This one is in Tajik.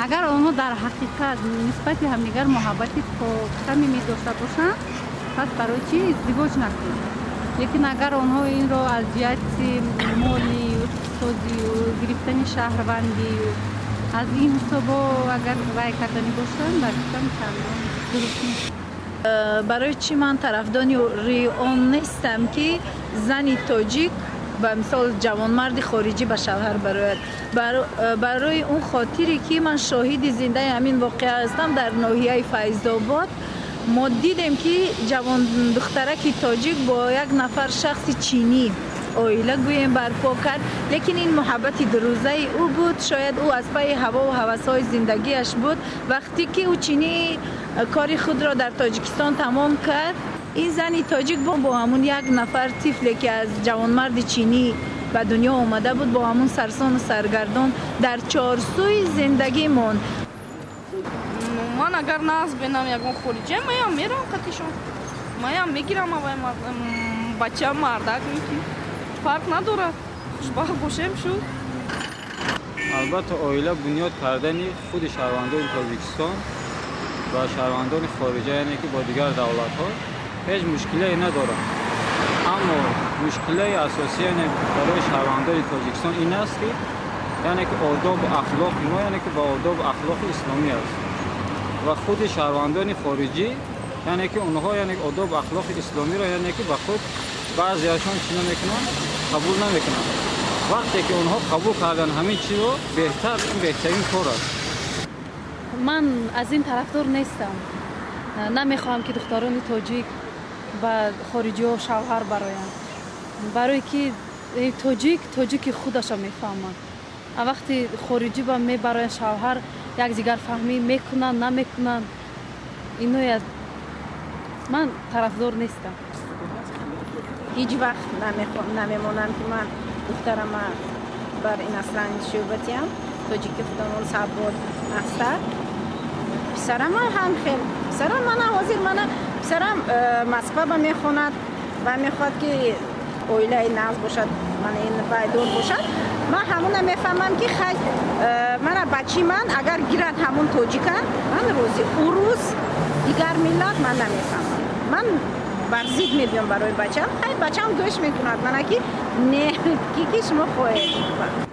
Агар онҳо дар ҳақиқат нисбати ҳамдигар муҳаббати самимӣ дошта бошанд, пас барои чӣ издивоҷ накунанд? Лекин агар онҳо инро аз ҷиҳати молию иқтисодию гирифтани шаҳрвандию аз ин ҳисобо агар вай карданӣ бошанд, ба фикрам, чандон дуруст нест. Барои чӣ ман тарафдори он нестам, ки зани тоҷик ба мисол ҷавонмарди хориҷӣ ба шавҳар барояд? Барои он хотире ки ман шоҳиди зиндаи ҳамин воқеа ҳастам. Дар ноҳияи Файзобод мо дидем, ки ҷавондухтараки тоҷик бо як нафар шахси чинӣ оила гӯем барпо кард, лекин ин муҳаббати дурӯзаи ӯ буд. Шояд ӯ аз пайи ҳавову ҳавасҳои зиндагиаш буд. Вақте ки ӯ чинӣ кори худро дар Тоҷикистон тамом кард, ин зани тоҷик бо ҳамун як нафар тифле, ки аз ҷавонмарди чинӣ ба дунё омада буд, бо ҳамун сарсону саргардон дар чорсӯи зиндагӣ монд. Ман агар нағз бинам ягон хориҷа, маям мерам қатишон, маям мегирам авай бача, мардак, фарқ надорад, хушбахт бошем, шуд. Албатта, оила бунёд кардани худи шаҳрвандони Тоҷикистон ва шаҳрвандони хориҷа, яъне ки бо дигар давлатҳо, ҳеҷ мушкилае надорад. Аммо мушкилаи асосӣ, яъне барои шаҳрвандони Тоҷикистон ин аст, ки яъне ки одобу ахлоқи мо, яъне ки ба одобу ахлоқи исломӣ аст ва худи шаҳрвандони хориҷӣ, яъне ки онҳо, яъне одобу ахлоқи исломиро, яъне ки ба худ баъзеашон чӣ намекунанд, қабул намекунанд. Вақте ки онҳо қабул кардан ҳамин чизро, беҳтар, ин беҳтарин кор аст. Ман аз ин тарафдор нестам. Намехоҳам, ки духтарони тоҷик ба хориҷиҳо шавҳар бароянд, барое ки тоҷик тоҷики худаша мефаҳмад. А вақти хориҷӣ ба мебароянд шавҳар, якдигарфаҳмӣ мекунанд, намекунанд, иное ман тарафдор нестам. Ҳеҷ вақт намемонам, ки ман духтарама бар иностранец шӯбатиям. Тоҷики худамон сабод астар. Писарама ҳам хел. Писарам мана ҳозир, мана писарам Москва ба мехонад ва мехоҳад, ки оилаи нағз бошад, мана ин байдор бошад. Ман ҳамуна мефаҳмам, ки хай, мана бачи ман агар гирад ҳамун тоҷика, ман розӣ. Урус, дигар миллат ман намефаҳмам, ман бар зид мебиём барои бачам. Хай, бачам гӯш мекунад мана, ки не, ки шумо хоҳед.